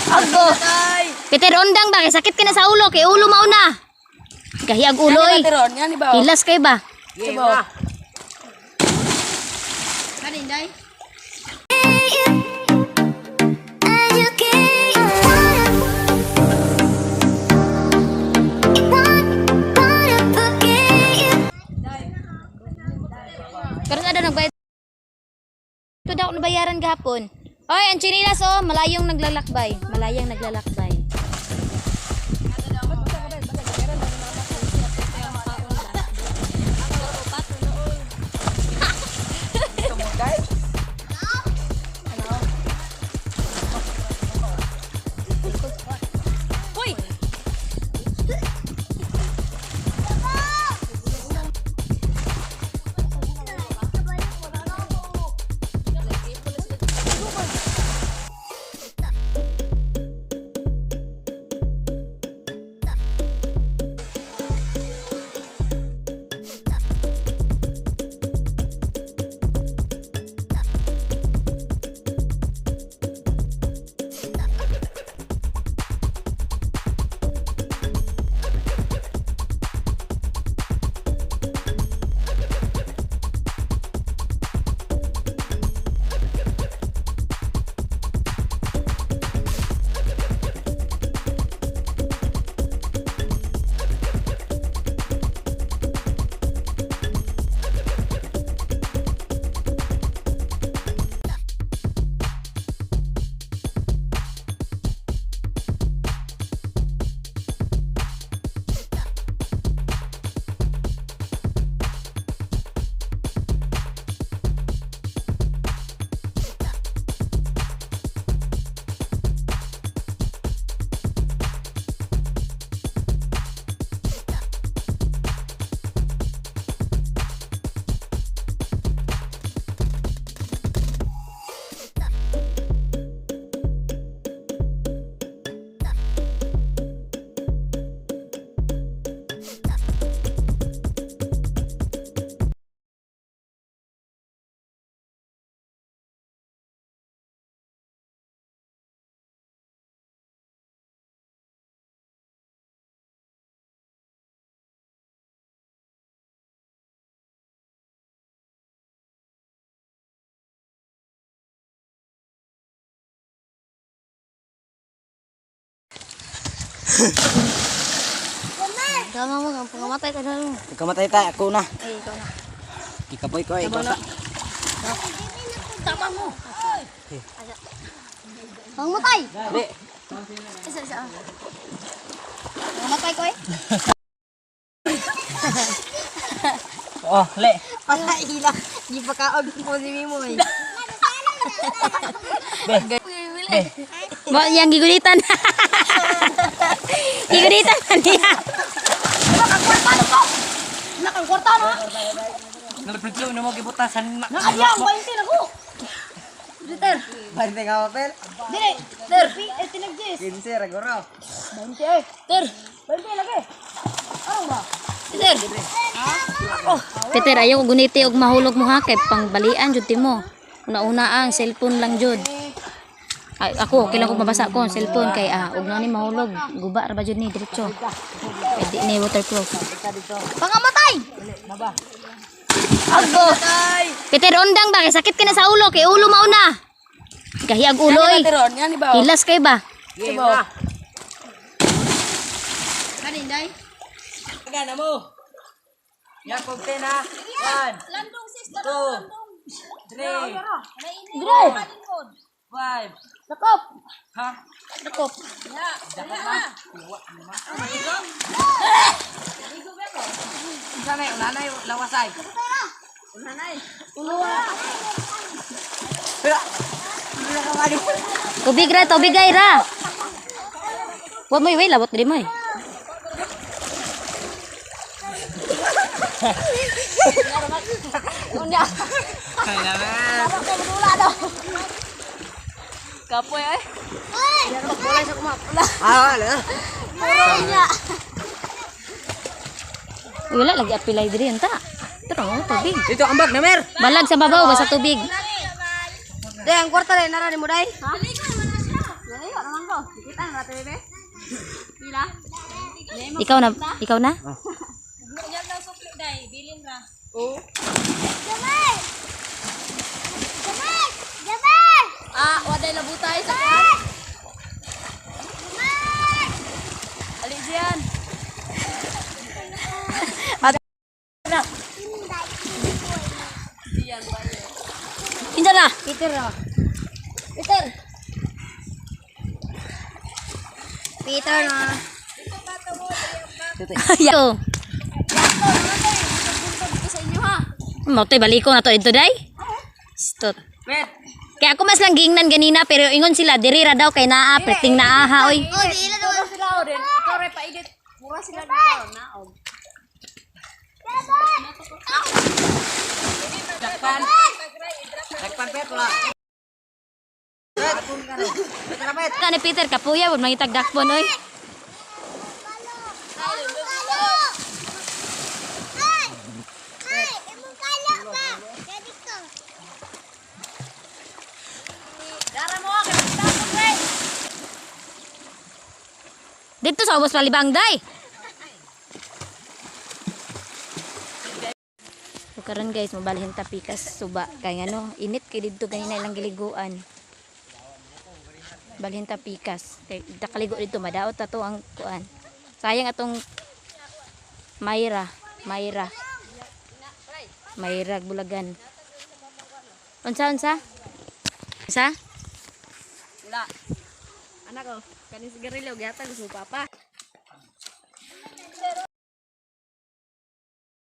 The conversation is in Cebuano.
Ago. Peter, undang ba? Kay sakit ka na sa ulo. Kay ulo mauna. Kahiyag ulo eh. Tiron, yan ibaw. Hilas kay ba? Ibaw. Pero sa nagbayad. Ito daw nabayaran gahapon. Oy, ang chinilas oh, malayong naglalakbay. Malayang naglalakbay. Hoy! Tama mo, ang pangamatay ka na. Ikamatay tayo, ako na. Ay, ikaw na. Ikapoy ko, ikaw sa. Tama mo. Pangamatay! Di. Isa, isa. Pangamatay ko eh. Oh, le. Para ila, di pa kaog mo si Mimo eh. Be. Be. Ba, yang gigulitan. Gigulitan na niya. Nakang kwarta na. Nalipridlo na mo gibutasan. Nakadiyang 20 na ko. Peter, 20 nga papel. dire. Ter, eh tinagjis. 15 ragoro. 20 eh. Ter, 20 lagi. Ano ba? Peter. Peter, ayaw ko guniti og mahulog mo ha kay pangbalian jud mo. Una-una ang cellphone lang jud. Ay, ako, okay lang ko mabasa ko ang cellphone kay og nani mahulog, guba ra ba jud ni diretso. Pwede ni waterproof. Pangamatay. Ago. Peter, undang ba kay sakit ka na sa ulo kay ulo mauna. Kahiyag ulo eh. Tiron, yan ibaw. Hilas kay ba? Ibaw. Kanin day. Gana mo. Jacob Tena. 1 2 3 Dire. 5. Lakop. Ha? Lakop. Dapat ba? Sana yung nanay lawasay. Tubig ra, tubig ay ra. Wa mo'y way lawat diri mo eh. Unya. Kailangan. Kapoy ay. Wala siya kumapula. Ah, wala. Unya. Uy, wala lagi apilay diri anta. Pero oh, tubig. Dito ambag na mer. Balag sa babaw basta tubig. Day, ang kwarta day nara ni mo day. Ha? Naligo naman ko. Kita na natin, bebe. Pila? Ikaw na, ikaw na? Ah, waday labutay sa kuan. Ali diyan. Kinsa na? Peter ra. Peter. Peter na. Yo. Sa inyo ha. Mo to'y baliko na to dito day. Stot. Pet. Kaya ako mas lang giingnan ganina pero ingon sila diri ra daw kay naa perting naa ha oy. Oh, di ila daw sila o din. Ikaw re paidit. Mura sila dito naog. Dakpan. Dakpan, Pet. Wala. Pet. Pet, na, Pet. Ka ni Peter kapuya wud mangitag dakpon oy. Dito sa ubos palibang day. So karon guys, mobalhin ta pikas suba kay ngano, init kay didto ganina ilang giliguan. Balhin ta pikas kay ta kaligo didto madaot ta to ang kuan. Sayang atong Mayra, Mayra. Mayra bulagan. Unsa unsa? Unsa? Wala. Anak ko, kaning sigarilyo gihatag sa papa.